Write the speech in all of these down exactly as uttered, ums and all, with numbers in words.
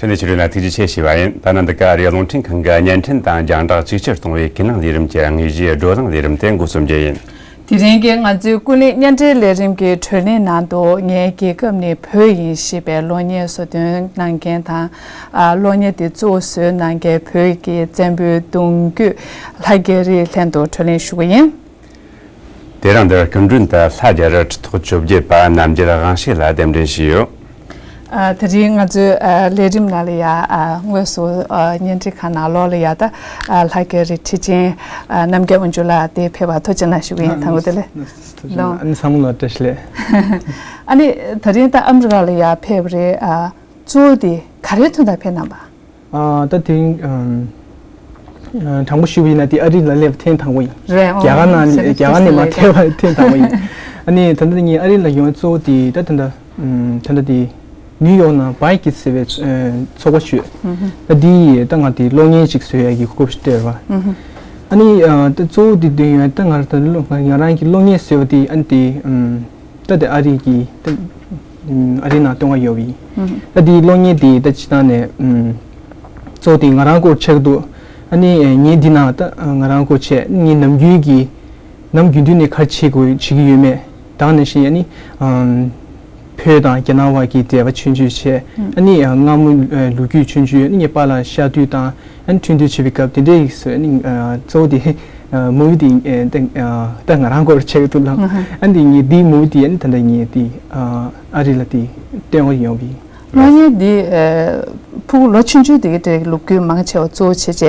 ཕྱི་ནས་ཕྱི་རོལ་ན་ཐུགས་རྗེ་ཆེ་ཞུ་བ་ཡིན། ད་ནི་འདི་ག་ཨ་རིའི་རླུང་འཕྲིན་ཁང་གི་བརྙན་འཕྲིན་དང་རྒྱང་བསྒྲགས་ཅིག་ཆར་གཏོང་བའི་ཀུན་གླེང་ལས་རིམ་གྱི་དངོས་གཞིའི་བགྲོ་གླེང་ལས་རིམ་དེ་འགོ་རྩོམ་རྒྱུ་ཡིན། དེ་རིང་གི་ང་ཚོའི་ཀུན་གླེང་བརྙན་འཕྲིན་ལས་རིམ་གྱི་བགྲོ་གླེང་ནང་དུ། ངའི་རྒྱལ་ཁབ་ནི་བོད་ཡིན་ཞེས་པའི་གློག་བརྙན་བཟོ་སྐྲུན་གནང་མཁན་དང་། ཨ། གློག་བརྙན་དེ་གཙོ་བོ་བཟོས་གནང་མཁན་བོད་ཀྱི་བཙན་པོའི་གདུང་རྒྱུད་ལྷ་རྒྱ་རིའི་ལྷན་དུ་བགྲོ་གླེང་ཞུ་གི་ཡིན། དེ་རིང་འདིར་སྐུ་མགྲོན་དུ་ལྷ་རྒྱ་རི་ཁྲི་ཐོག་བཅོ་བརྒྱད་པ་རྣམ་རྒྱལ་དབང་ཕྱུག་ལགས་གདན་འདྲེན་ཞུས་ཡོད། ཨ། དེ་རིང་ང་ཚོའི་ཨ་ལས་རིམ་ནང་ལ་ཡ། ཨ། དངོས་སུ་ཨ་བརྙན་འཕྲིན་ཁང་ནང་ལོགས་ལ་ཡ། ད་ཨ་ལྷ་རྒྱ་རི་ཁྲི་ཆེན་ཨ་རྣམ་རྒྱལ་དབང་ཕྱུག་ལགས་དེ་ཕེབས་པར་ཐུགས་རྗེ་གནང་ཞུ་གི་ཡིན། དང་པོ་དེ་ལས་ལོ། ཨ་ནི་ཚང་མ་ལ་བཀྲ་ཤིས་བདེ་ལེགས། ཨ་ནི་དེ་རིང་ད་ཨ་མི་རི་ཀ་ལ་ཡ་ཕེབས་པ་རེད། ཨ། གཙོ་བོ་དེ་ག་རེའི་དོན་དག་ཕེབས་གནང་པ། ཨ། ད་དེ་རིང་ཨམ། ཨ། དྲང་པོ་ཞུ་བ་ཡིན་ན་དེ་ཨ་རི་ལ་སླེབས་ཐེངས་དང་པོ་ཡིན། རེད། ཨོ། རྒྱ་གར་ནང་། ཟེར་ན་རྒྱ་གར་ནས་མར་ཐེངས་ཐེངས་དང་པོ་ཡིན། ཨ་ནི་ད་ལྟ་ངས་ཨ་རི་ལ་ཡོང་གཙོ་བོ་དེ། ད་ད་ལྟ་ཨམ། ད་ལྟ་དེ་ནིའུ་ཡོག་ནང་བྷའི་ཀི་ཟེར་བའི་ཨ་ཚོགས་པ་ཞིག་ཡོད། ཨུ་ཧུ། ད་དེ་ཡིས་ད་ང་དེ་གློག་བརྙན་ཅིག་བཟོ་ཡག་གི་གོ་སྐབས་ཤིག་སྤྲད་པ། ཨུ་ཧུ། ཨ་ནི་ཨ། ད་གཙོ་བོ་དེ་དོན་ཡོད། ད་ང་རང་ད་ལོ་ང་རང་གི་གློག་བརྙན་བཟོས་པ་དེ། ཨ་ནི་དེ་ཨམ། ད་དེ་ཨ་རི་གི་ད་ཨམ། ཨ་རི་ནང་སྟོན་ག་ཡོད་པ་ཡིན། ཨུ་ཧུ། ད་དེའི་གློག་བརྙན་དེ་ད་སྤྱིར་བཏང་ནས་ཨམ། གཙོ་བོ་དེ་ང་རང་སྐོར་ཆགས་ཀྱི་འདུག་ཨ་ནི་ངས་འདི་ནང་ད་ང་རང་སྐོར་བྱས། ངས་ནམ་རྒྱུན་གྱི་ནམ་རྒྱུན་དུས་ནས་ག་རེ་བྱེད་དགོས། བྱེད་ཀྱི་ཡོད་མེད། ད་ག་ནང་བཞིན་ཨ་ནི་ཨམ། བོད་དང་རྒྱ་ནག་བར་གྱི་འབྲེལ་བ་ཆུང་ཆུང་བྱས། ཨ་ནི་ཨ། སྔ་མོ་ཨ་ལོ་རྒྱུས་ཆུང་ཆུང། ཨ་ནི་ངའི་པཱ་ལགས་གཤགས་དུས་དང་། ཨ་ནི་འཕྲིན་བཏོན་བྱེད་པའི་སྐབས་དེ་འདྲའི་ཡིག་བཟོས། ཨ་ནི་ཨ། གཙོ་བོ་དེ་ཨ། མུ་བི་དེ་ཨ། ད་ཨ། ད་ང་རང་སྐོར་ཆགས་ཀྱི་འདུག་ལགས། ཨ་ནི་ངས་འདིའི་མུ་བི་དེ་ཨ་ནི་ད་ལྟ་ངས་དེ་ཨ། ཨ་རི་ལ་དེ་སྟོན་ག་ཡོང་བ་ཡིན། གློག་བརྙན་འདི་ཨ། ཕྲུ་གུ་ལོ་ཆུང་ཆུང་དེ་གའི་གྲས་ཀྱི་ལོ་རྒྱུས་མང་ཆེ་བ་གཙོ་བོ་བྱས་བྱས་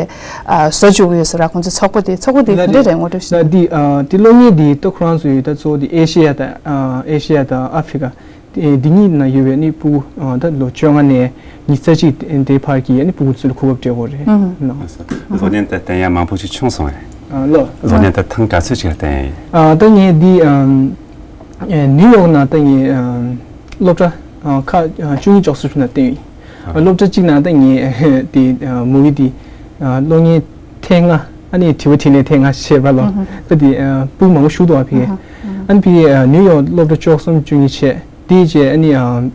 ཨ། བཟོ་བཅུག་གི་ཡོད་ས་རེད། ཁོང་ཚོའི་ཚོགས་པ་དེ། ཚོགས་པ་དེ་ག་འདྲ་རེད། ངོ་སྤྲོད་ཞུ་ན། འདི་ཨ། འདི་གློག་བརྙན་འདི་ད་ཁོ་རང་ཚོའི་ད་གཙོ་བོ་དེ་ཨེ་ཤེ་ཡ་དང་། ཨ། ཨེ་ཤེ་ཡ་དང་ཨ་ཧྥི་རི་ཀ་དེ། འདི་གཉིས་ནང་ཡོད་པའི་ཨ་ནི་ཕྲུ་གུ་ཨ། ད་ལོ་བཅོ་ལྔ་ནས་ཉི་ཤུ་རྩ་གཅིག་དེ་བར་གྱི་ཨ་ནི་ཕྲུ་གུ་ཚོ་ལ་གོ་སྐབས་སྤྲད་ཀྱི་ཡོད་རེད། ཨུ་ཧུ། ནོ། གློག་བརྙན་དེ་བསྟན་ཡག་མང་པོ་ཞིག་བྱུང་སོང་བས། ཨ། ལོ། གློག་བརྙན་དེ་ཐེངས་ག་ཚོད་ཅིག་བསྟན་ཡིན། ཨ། ད་ངས་འདི་ཨམ། ཨེ། ནིའུ་ཡོག་ནང་ད་ངས་ཨམ། སློབ་གྲྭ་ཨ། ཁག་ཨ། བཅུ་གཉིས་ཅོག་ཙེ་དྲུག་ནང་བསྟན་ཡིན། ཨ། སློབ་གྲྭ་གཅིག་ནང་ད་ངས་དེ་ཨ། མུ་བི་དེ་ཨ། གློག་བརྙན་ཐེངས་ལྔ། ཨ་ནི་དྲི་བ་དྲིས་ལན་ཐེངས་ལྔ་བྱས་པ་ལོ། ཨུ་ཧུ། ད་དེ་ཨ། ཕྲུ་གུ་མང་པོ་ཞིག་འདུག་པ་ཕ་གིར། ཨུ་ཧུ། ཨུ་ཧུ། ཨ་ནི་ཕ་གིར་ཨ། ནིའུ་ཡོག་སློབ་གྲྭ་བཅུ་གསུམ་བཅུ་གཉིས་བྱས། དེ་རྗེས་ཨ་ནི་ཨ།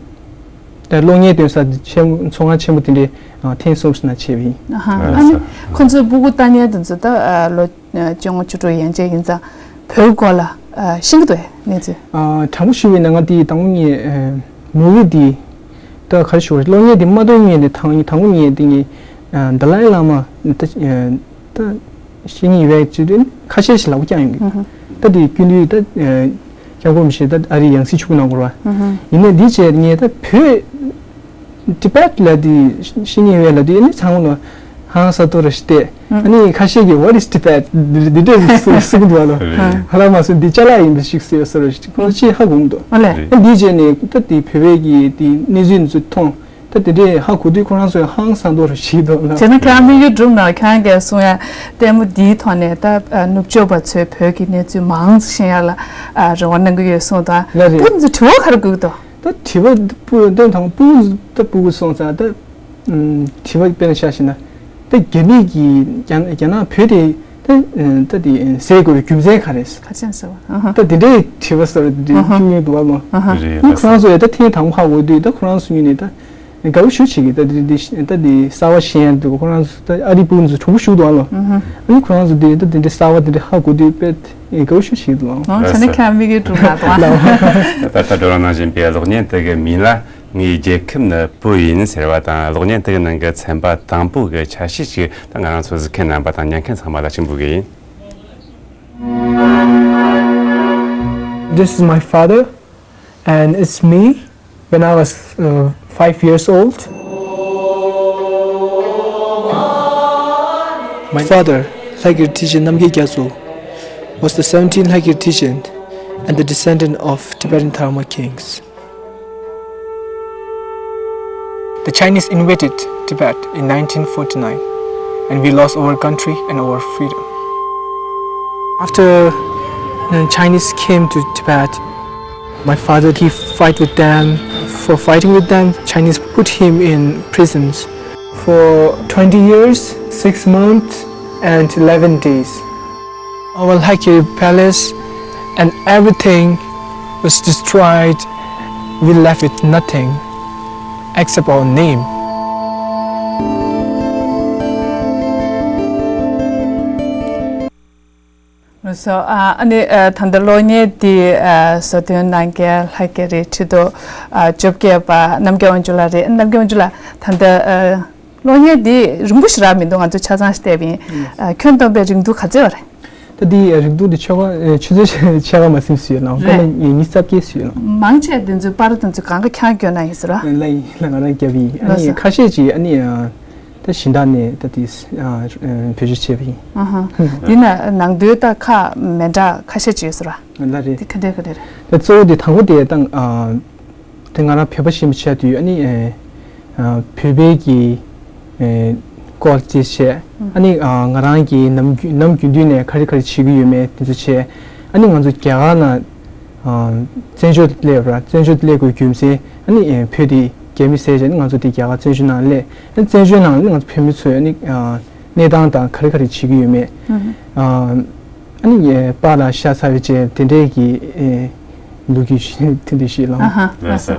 ད་གློག་བརྙན་སྟོན་ས་ཆེན་མོ། ཚོང་ཁང་ཆེན་མོ་དེ་འདྲའི་ཨ། ཐེངས་གསུམ་ཙམ་ནང་བྱས་པ་ཡིན། ཨ་ཧ། ཨ་ནི་ཁོ་ཚོའི་ཕྲུ་གུ་ལྟ་མཁན་དེ་ཚོ་ད་ཨ། ལོ་བཅོ་ལྔ་བཅུ་དྲུག་ཡན་ཆད་ཡིན་ཙང་བོད་སྐོར་ལ་ཨ། ཤེས་ཀྱི་འདུག་གས། གནས་ཚུལ། ཨ། དྲང་པོ་ཞུ་བ་ཡིན་ན་ང་དེ་དང་པོ་ངས་ཨ། མུ་བི་དེ། ད་ག་རེ་ཞུ་དགོས་རེད། གློག་བརྙན་དེ་མ་སྟོན་སྔོན་ནས་དང་དང་པོ་ངས་དེ་ངས་ཨ། དཱ་ལའི་བླ་མ་ད་ཨ། ད་བཤེས་གཉེན་ཡོད་པའི་ཚུལ་དུ་ཁ་ཤས་ཤིག་ལག་པ་བརྐྱངས་ཡོང་གི། ཨུ་ཧུ། ད་དེ་སྐུ་མདུན་ད་ཨ། སྐྱབས་མགོན་རིན་པོ་ཆེ་ད་ཨ་རིའི་ཡང་སྲིད་ཆུང་གནང་དགོས་རེད་པ། ཨུ་ཧུ། ཡིན་ནའི་འདི་བྱས་ངས་ད་བོད་ཊི་བེཊ་ལབ་དུས། བཤེས་གཉེན་ཡོད་ལབ་དུས་ཨ་ནི་ཚང་མ་ལ་ཧང་སང་ཏོག་རེ་ཞིག་བལྟས། ཨུ། ཨ་ནི་ཁ་ཤས་ཀྱིས་What is Tibetan? འདི་འདི་འདྲ་ཞིག་གསུང་གསུང་གི་འདུག་པ་ལོ། རེད། ཧ་ལམ་མ་སོང་འདི་ཅ་ལག་ཡིན་པ་ཞིག་ཟེར་བཟོ་འདྲ་ཞིག་ཁོང་ཚོ་ཅིག་ཧ་གོ་མི་འདུག་ཨ་ལས། ཨ་འདི་བྱས་ནས་ད་དེ་བོད་པའི་གི་དེ་གནས་ཚུལ་འདི་ཚོ་མཐོང་། ད་དེ་འདྲས་ཧ་གོ་དུས་ཁོ་རང་ཚོས་ཧང་སང་ཏོག་རེ་ཞིག་འདུག་ལ། བྱས་ན་ཁྱེད་རང་དམིགས་ཡུལ་འགྲུབ་ན། ཁྱེད་རང་གིས་གསུང་ཡ་ལྟད་མོ་འདིའི་ཐོག་ནས་ད་ནུབ་ཕྱོགས་པ་ཚོས་བོད་ཀྱི་གནས་ཚུལ་མང་ཙམ་ཤེས་ཡ་ལ་རེ་བ་གནང་གི་ཡོད་གསུངས་དང་། ལགས་རེད། ད་ང་ཚོ་དྲི་བ་ག་རེ་དགོས་ཀྱི་འདུག་ད་དྲི་བ་ཕྲུ་གུ་དང་ཕྲུ་གུ་ད་ཕྲུ་གུ་སོང་ཙང་ད་ཨུམ། དྲི་བ་དཔེར་ན་ཆ་བཞག་ན། ད་རྒྱ་མི་གིས་རྒྱ་རྒྱ་ནག་བོད་དེ་ད་ཨ། ད་དེ་ཟས་དགོས་པའི་རྒྱུ་མཚན་ག་རེ་རེད། ག་ཅན་ཟེར་བ། ཨ་ཧ། ད་དེ་འདྲའི་དྲི་བ་ཟེར་བ་དེ་འདྲའི་ཨ་ཧ། ཐུག་མྱོང་འདུག་པ་ལོ། ཨ་ཧ། རེད། ཨ་ཁོ་རང་ཚོ་ཡ་ད་ཐེངས་དང་པོ་ཧ་གོ་དུས་ད་ཁོ་རང་ཚོ་ངོས་ནས་ད་དགའ་པོ་ཞེ་པོ་བྱེད་ཀྱི། ད་དེ་དེ་ད་དེ་གསར་པ་ཤེས་ཡ་འདུག་ཁོ་རང་ཚོ་ད་ཨ་རིའི་ཕྲུ་གུ་ཚོ་གྲུང་པོ་ཞེ་པོ་འདུག་པ་ལོ། ཨ་ཧ། ཨ་ནི་ཁོ་རང་ཚོ་དེ་ད་དེ་འདྲའི་གསར་པ་དེ་འདྲ་ཧ་གོ་དུས་དཔེ་དགའ་པོ་ཞེ་པོ་བྱེད་ཀྱི་འདུག་པ། ཨོ། བྱས་ན་ཁྱེད་རང་དམིགས་ཡུལ་འགྲུབ་ན་འདུག་པ། ད་ལྟ་བགྲོ་གླེང་གནང་བཞིན་པའི་གློག་བརྙན་དེ་གི་མིང་ལ། ངའི་རྒྱལ་ཁབ་ནི་བོད་ཡིན་ཟེར་བ་དང་། གློག་བརྙན་དེ་གི་ནང་གི་ཚན་པ་དང་པོ་གི་ཆ་ཤས་ཤིག་ད་ང་རང་ཚོ་གཟིགས་མཁན་རྣམ་པ་དང་ཉན་མཁན་ཚང་མ་ལ་ཞུ་འབུལ་གི་ཡིན། This is my father, and it's me when I was uh, five years old. My father, Lhagir Tijen Namgyal Gyatso, was the seventeenth Lhagir Tijen and the descendant of Tibetan Dharma kings. The Chinese invaded Tibet in nineteen forty-nine, and we lost our country and our freedom. After the Chinese came to Tibet, my father, he fight with them. For fighting with them, Chinese put him in prisons for twenty years, six months, and eleven days. Our Lhakiri palace and everything was destroyed. We left with nothing except our name. སོ། ཨ་ཨ་ནི་ཨ་ད་ལྟ་གློག་བརྙན་འདི་ཨ་བཟོ་སྐྲུན་གནང་མཁན་ལྷ་རྒྱ་རི་ཁྲི་ཐོག་ཨ་བཅོ་བརྒྱད་པ་རྣམ་རྒྱལ་དབང་ཕྱུག་ལགས་རེད། རྣམ་རྒྱལ་དབང་ཕྱུག་ལགས། ད་ལྟ་ཨ་གློག་བརྙན་འདི་རིང་པོ་ཞིག་རག་མི་འདུག་ང་ཚོ་ཆ་ཚང་ཞིག་བལྟས་པ་ཡིན། ཨ་ཁྱོན་བསྡོམས་པའི་རིང་ཐུང་ག་ཚོད་ཡོད་རེད། ད་འདི་རིང་ཐུང་འདི་ཆོལ་ཁ་ཆུ་ཚོད་ཕྱེད་ཀ་མ་ཟིན་ཞིག་ཡོད་ལ། སྐར་མ་ཉི་ཤུ་རྩ་བརྒྱད་ཞིག་ཡོད་ལ། མང་ཆེ་དེ་ཚོའི་པར་དེ་ཚོ་གང་ག་ཁྱང་བསྐྱོན་ན་ཡིན་ཟེར་བ། ལ་ཡིན་ལ་ང་རང་རྒྱབ་ཡིན། ཨ་ལགས་ནི་སོ། ཁ་ཤས་ཀྱིས་ཨ་ནི་ཨ། ད་གཞན་དག་ནས་ད་དེ་བེད་སྤྱོད་བྱས་པ་ཡིན། ཨ་ཧ། འདི་ན་ནང་དོན་ད་ཁ་མི་འདྲ་ཁ་ཤས་ཅིག་ཡོད་ཟེར་བ། ལ་རེད། དེ་ག་འདྲ་ག་འདྲ་རེད། ད་གཙོ་བོ་དེ་དང་པོ་དེ་ད་དེ་ང་རང་བོད་པ་ཞིག་ཡིན་པའི་ཆ་དུས་ཨ་ནི་བོད་པའི་གི་སྐོར་ཅིག་བཤད། ཨ་ནི་ང་རང་གི་ནམ་རྒྱུན་ནམ་རྒྱུན་དུས་ནས་ག་རེ་ག་རེ་བྱེད་ཀྱི་ཡོད་མེད་དེ་ཚོ་བཤད། ཨ་ནི་ང་ཚོ་རྒྱ་གར་ནང་བཙན་བྱོལ་དུ་སླེབས་ར། བཙན་བྱོལ་དུ་སླེབས་དགོས་རྒྱུ་མཚན་ཨ་ནི་བོད་དེ་རྒྱ་མི་བསད་བྱས་ནི་ང་ཚོ་དེ་རྒྱ་གར་བཙན་བྱོལ་ནང་སླེབས། ཨ་ནི་བཙན་བྱོལ་ནང་ནི་ང་ཚོ་བོད་མི་ཚོས་ཨ་ནི་གནས་སྟངས་དང་ག་རེ་ག་རེ་བྱེད་ཀྱི་ཡོད་མེད། ཨ་ནི་པཱ་ལགས་ཤ་ཚ་བའི་རྗེས་དེ་འདྲས་ཀྱི་ལོ་རྒྱུས་ཐུང་ཐུང་ཞིག་ལ། ཨ་ཧ། ལགས་སོ།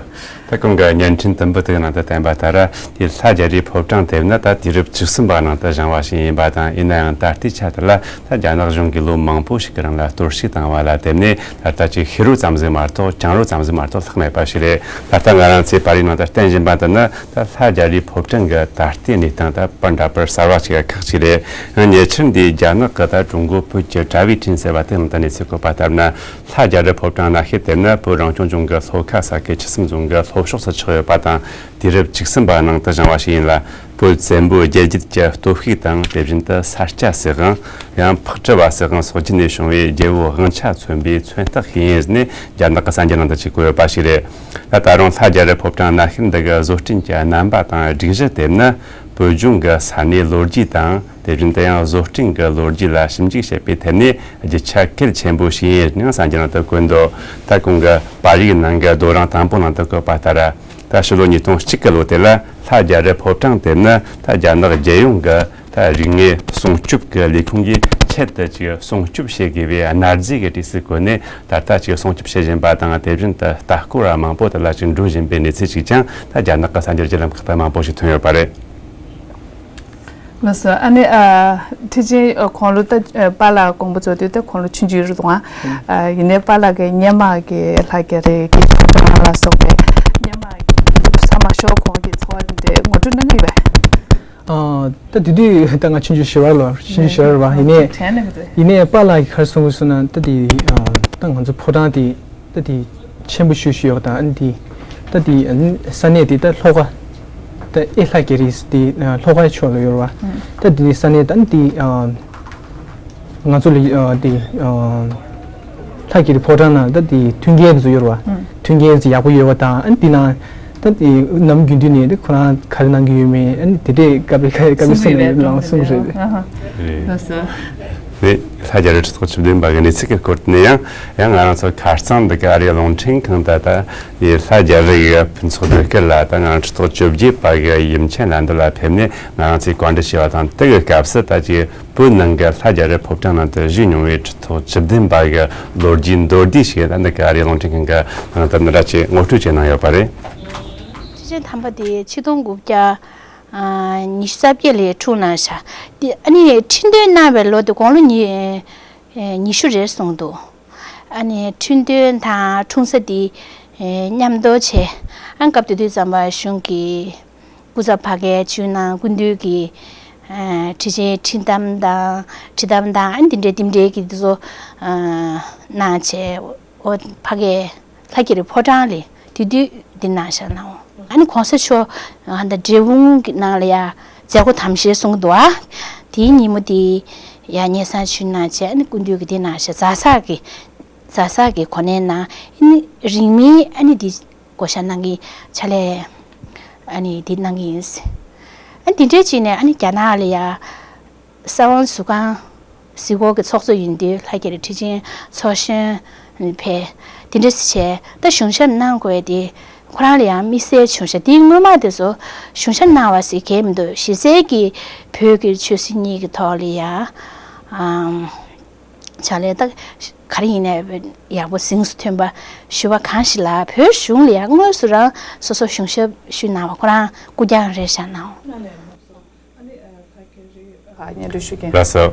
ད་ཁོང་གི་བརྙན་འཕྲིན་དུམ་བུ་དེའི་ནང་དུ་བསྟན་པ་ལྟར་དེ་ལྷ་རྒྱ་རིའི་ཕོ་བྲང་དེ་ནི་ད་དུས་རབས་བཅུ་གསུམ་པ་ནང་དུ་བཞེངས་པ་ཞིག་ཡིན་པ་དང་། ཡིན་ན་ཡང་ད་ལྟའི་ཆ་དེ་ལ་ད་རྒྱ་ནག་གཞུང་གིས་ལོ་མང་པོ་ཞིག་གི་རིང་ལ་གཏོར་བཤིག་བཏང་བ་ལ་བརྟེན་ནས་ད་ལྟ་ཅིག་ཤི་རོ་ཙམ་ཟིག་མ་གཏོགས་གྲང་རོ་ཙམ་ཟིག་མ་གཏོགས་ལྷག་མེད་པ་ཞིག་རེད། ད་ལྟ་ང་རང་ཚོས་པར་རིས་ནང་དུ་བསྟན་བཞིན་པ་འདི་ནི་ད་ལྷ་རྒྱ་རིའི་ཕོ་བྲང་གི་ད་ལྟའི་གནས་སྟངས་ད་པར་འདྲ་པར་གསར་བ་ཞིག་ཁག་ཅིག་རེད། ཉེ་ཆར་འདི་རྒྱ་ནག་གི་ད་ཀྲུང་གོ་བོད་ཀྱི་དྲ་བའི་འཕྲིན་ཟེར་བ་དེ་ནང་དུ་གནས་ཚུལ་བཀོད་པ་ལྟར་ན། ལྷ་རྒྱ་རི་ཕོ་བྲང་ན་ཤོད་དེ་ནི་བོད་རང་སྐྱོང་ལྗོངས་ཀྱི་ལྷོ་ཁ་ས་གི་ཆུ་སྲིན་རྫོང་གི་ལྷོ་ཕྱོགས་སུ་ཆགས་ཡོད་པ་དང་། དུས་རབས་བཅུ་གསུམ་པ་ནང་དུ་བཞེངས་པ་ཞིག་ཡིན་ལ། བོད་བཙན་པོའི་རྒྱལ་རྒྱུད་ཀྱི་སྟོབས་ཤུགས་དང་། དེ་བཞིན་དུ་ས་སྐྱ་སྲིད་དབང་། ཡང་འཕགས་གྲུ་བ་སྲིད་དབང་སོགས་བརྒྱུད་ནས་བྱུང་བའི་རྒྱལ་པོའི་དབང་ཆ་མཚོན་པའི་མཚོན་རྟགས་ཤིག་ཡིན་ནས། རྒྱ་ནག་གི་གསར་འགྱུར་ནང་དུ་ཅིག་བཀོད་ཡོད་པ་ཞིག་རེད། ད་ད་རུང་ལྷ་རྒྱ་རི་ཕོ་བྲང་ན་ཤོད་འདི་གི་བཟོ་སྐྲུན་གྱི་རྣམ་པ་དང་སྒྲིག་གཞི་དེ་ནི་བོད་ལྗོངས་ཀྱི་ས་གནས་ལོ་རྒྱུས་དང་། དེ་བཞིན་དུ་ཡང་བཟོ་སྐྲུན་གྱི་ལོ་རྒྱུས་ལ་ཞིབ་འཇུག་བྱེད་པའི་ཐད་ནས་རྒྱུ་ཆ་གལ་ཆེན་པོ་ཞིག་ཡིན་ནས་གསར་འགྱུར་ནང་དུ་བཀོད་འདུག་ད་ཁོང་གི་པར་རིས་ནང་གི་རྡོ་རིང་དང་པོ་ནང་དུ་བཀོད་པ་ལྟར། ད་ཕྱི་ལོ་ཉིས་སྟོང་གཅིག་གི་ལོ་དེ་ལ་ལྷ་རྒྱ་རི་ཕོ་བྲང་དེ་ནི་ད་རྒྱ་ནག་རྒྱལ་ཡོངས་ཀྱི་ད་རིག་གནས་སྲུང་སྐྱོབ་ཀྱི་ལས་ཁུངས་ཀྱིས་ཆེད་དུ་ཅིག་སྲུང་སྐྱོབ་བྱེད་དགོས་པའི་གནད་འགག་གི་གྲས་སུ་བཀོད་ནས། ད་ལྟ་ཅིག་སྲུང་སྐྱོབ་བྱེད་བཞིན་པ་དང་། དེ་བཞིན་དུ་ལྟ་སྐོར་བ་མང་པོ་དེ་ལ་ཅིག་འགྲོ་བཞིན་པའི་གནས་ཚུལ་ཅིག་ཀྱང་ད་རྒྱ་ནག་གི་གསར་འགྱུར་བརྒྱུད་ལམ་ཁག་ཏུ་མང་པོ་ཞིག་ཐོན་ཡོད་པ་རེད། ལགས་སོ། ཨ་ནི་ཨ་ཁྲི་ཆེན་ཨ་ཁོང་ལོ་ད་ཨ་པཱ་ལགས་དགོངས་པ་རྫོགས་དུས་ད་ཁོང་ལོ་ཆུང་ཆུང་རེད་འདུག་ཨ། ཨ་ཡིན་ནའི་པཱ་ལགས་ཀྱི་སྔོན་མ་གི་ལྷ་རྒྱ་རི་གི་ཕོ་བྲང་ལ་སོགས་པའི་སྔོན་མ་གི་ས་མ་ཤོར་གོང་གི་འཚོ་བ་དེ་འདྲ་ངོ་སྤྲོད་གནང་གི་ཡོད་པས། ཨ་ད་དེ་དུས་ད་ང་ཆུང་ཆུང་ཞེ་དྲག་ལོ་ཆུང་ཆུང་ཞེ་དྲག་རེད་པ། ཡིན་ནའི་དྲན་གནང་གི་འདུག་ཡིན་ནའི་པཱ་ལགས་ཀྱིས་ག་རེ་གསུང་གི་སོང་ན། ད་དེ་ཨ་ད་ང་ཚོ་ཕོ་བྲང་དེ་ད་དེ་ཆེན་པོ་ཞེ་པོ་ཞིག་ཡོད་པ་དང་། ཨ་ནི་དེ་ད་དེ་ཨ་ནི་ས་གནས་དེ་ད་ལྷོ་ཁ་ད་ཨེ་ལྷ་རྒྱ་རི་དེ་ལྷོ་ཁའི་ཕྱོགས་ལ་ཡོད་རེད་པ། ད་དེ་ས་གནས་ད་ཨ་ནི་དེ་ཨ་ང་ཚོ་ལ་ཨ་དེ་ཨ་ལྷ་རྒྱ་རི་ཕོ་བྲང་ནང་ད་དེ་མཐུན་རྐྱེན་དེ་ཚོ་ཡོད་རེད་པ། མཐུན་རྐྱེན་དེ་ཚོ་ཡག་པོ་ཡོད་པ་དང་། ཨ་ནི་དེ་ནང་ད་དེ་ནམ་རྒྱུན་དུས་ནས་དེ་ཁོ་རང་ག་རེ་གནང་གི་ཡོད་མེད། ཨ་ནི་དེ་འདྲས་སྐབས་རེ་སྐབས་རེ་གསུང་གི་ཡོད་ལ་གསུང་གི་རེད། ཨ་ཧ། རེད། ལགས་སོ། ནས་ལྷ་རྒྱ་རི་ཁྲི་ཐོག་བཅུ་བདུན་པ་གི་གནས་ཚུལ་གྱི་སྐོར་དུ་ནས་ཡང་ཡང་ང་རང་ཚོ་ཁ་རྩང་འདི་ག་ཨ་རིའི་རླུང་འཕྲིན་ཁང་དུ་ད་ཡི་ལྷ་རྒྱ་རི་ཡི་ཕུན་ཚོགས་སྒྲོལ་དཀར་ལགས་ད་ང་རང་ཁྲི་ཐོག་བཅོ་བརྒྱད་པ་གི་ཡུམ་ཆེན་ལ་འདི་ལ་ཕེབས་ནས་ང་རང་ཚོས་བཀའ་འདྲི་ཞུས་པ་དང་། དེ་གི་སྐབས་སུ་ད་ཅིག་བོད་ནང་གི་ལྷ་རྒྱ་རི་ཕོ་བྲང་ནང་དུ་བཞུགས་མྱོང་བའི་ཁྲི་ཐོག་བཅུ་བདུན་པ་གི་ལོ་རྒྱུས་མདོར་བསྡུས་ཤིག་ད་འདི་ག་ཨ་རིའི་རླུང་འཕྲིན་ཁང་གི་ནང་དུ་འདི་འདྲ་ཅིག་ངོ་སྤྲོད་བྱས་གནང་ཡོད་པ་རེད། ཁྲི་ཆེན་དམ་པ་དེ་ཆིག་སྟོང་དགུ་བརྒྱ་ཨ་ཉི་ཤུ་རྩ་བརྒྱད་ལོར་འཁྲུངས་གནང་ཤག་དེ་ཨ་ནི་ཁྲི་འདོན་གནང་བའི་ལོ་དེ་དགུང་ལོ་ཉི་ཨེ་ཉི་ཤུ་རེད་གསུངས་འདུག་ཨ་ནི་ཁྲི་འདོན་དང་འཁྲུངས་ས་དེ་ཨེ་མཉམ་དུ་བྱས། ཨ་སྐབས་དེ་དུས་ཙམ་པ་གཞུང་གི་སྐུ་ཚབ་ཕ་གིར་བྱོན་གནང་། སྐུ་མདུན་གྱིས་ཨེ་ཁྲི་ཆེན་ཁྲི་འདམ་དང་ཁྲི་འདམ་དང་ཨ་ནི་དེ་འདྲའི་རྟེན་འབྲེལ་གྱི་དེ་ཚོ་ཨ་གནང་བྱས། ཨོ་ཕ་གིར་ལྷ་རྒྱ་རི་ཕོ་བྲང་ལ་དེ་དུས་འདི་གནང་ཤག་ནའོ། ཨ་ནི་གོང་ས་མཆོག་ཨ་ད་འབྲས་སྤུངས་ཀྱི་ནང་ལ་ཡ་མཛད་སྒོ་དམ་བཞིར་གསུང་གི་འདུག་ཨ། དེའི་ཉིན་མོ་དེ་ཡ་སྙན་སེང་ཞུས་གནང་བྱས། ཨ་ནི་སྐུ་མདུན་གྱིས་འདི་གནང་ཤག་ཛ་སག་གི་ཛ་སག་གི་གོ་གནས་གནང་། ཨ་ནི་རིང་མིན་ཨ་ནི་འདི་བསྐོ་བཞག་གནང་གི་ཕྱག་ལས་ཨ་ནི་འདི་གནང་གི་ཡིན། ཨ་ནི་འདི་འདྲས་བྱས་ནས་ཨ་ནི་རྒྱ་ནག་ལ་ཡ་ས་དབང་ཟུར་ཁང་གཟིགས་སྐོར་གྱི་ཚོགས་གཙོ་ཡིན་དུས་ལྷ་རྒྱ་རི་ཁྲི་ཆེན་ཚོགས་གཞོན་ཕེབས། དེ་འདྲ་བྱས་ད་གཞུང་ཞབས་གནང་དགོས་དེ་ཁོ་རང་ལ་ཡང་དམིགས་བསལ་བྱུང་ཤག་དེའི་སྔོན་མ་དེ་ཚོ་གཞུང་ཞབས་གནང་བ་ཟེར་གྱི་མི་འདུག་གཞི་རྩའི་གི་བོད་ཀྱི་ཆོས་སྲིད་གཉིས་ཀྱི་ཐོག་ལ་ཡ་ཨམ་ཕྱག་ལས་ད་ག་རེ་ཡིན་ནའི་ཡག་པོ་གཟེངས་སུ་ཐོན་པ་ཞུ་བ་གང་ཞིག་ལ་བོད་གཞུང་ལ་ཡང་དངོས་སུ་རང་སོ་སོ་གཞུང་ཞབས་ཞུས་གནང་བ་ཁོ་རང་སྐུ་རྐྱང་རེད་ཤག་ནའོ། ཨ་ནི་ཨ་ལྷ་རྒྱ་རི་ཨ་སྙན་སྒྲོན་ཞུ་མཁན། ལགས་སོ།